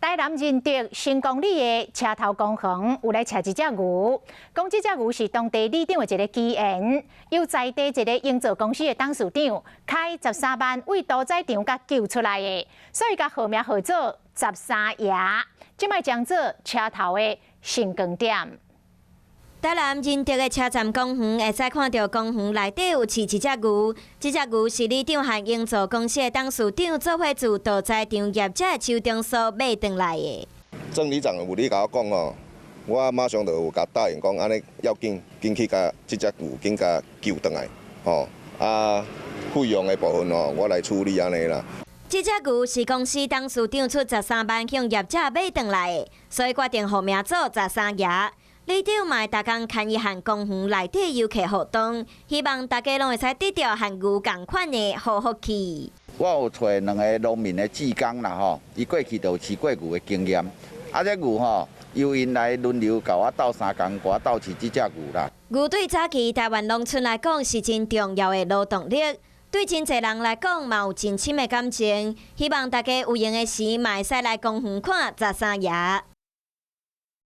台南仁德成功里的車頭公園有來飼一隻牛，講這隻牛是當地里長的一个機緣，由在地一个營造公司的董事長開13萬為屠宰場共救出來的，所以共號名號做十三爺，這擺將做車頭的新光點。台南仁德的車站公園會使看著公園內底有飼一隻牛，這隻牛是里長和營造公司的董事長做伙自屠宰場業者手中所買轉來的。鄭里長有咧共我講哦，我馬上就有共答應講，按呢要緊緊去共這隻牛緊共救轉來，吼啊費用的部分哦，我來處理按呢啦。這隻牛是公司董事長出十三萬向業者買轉來的，所以決定號名做十三爺。里長嘛會逐工牽伊和公園內底遊客活動，希望大家攏會使得著和牛仝款的好福氣。我有揣兩个農民的志工啦吼，伊過去就有飼過牛的經驗，啊這牛吼由𪜶來輪流共我鬥相共，共我鬥飼這隻牛啦。牛對早期台灣農村來講是真重要的勞動力，對真濟人來講嘛有真深的感情。希望大家有閒的時嘛會使來公園看十三爺。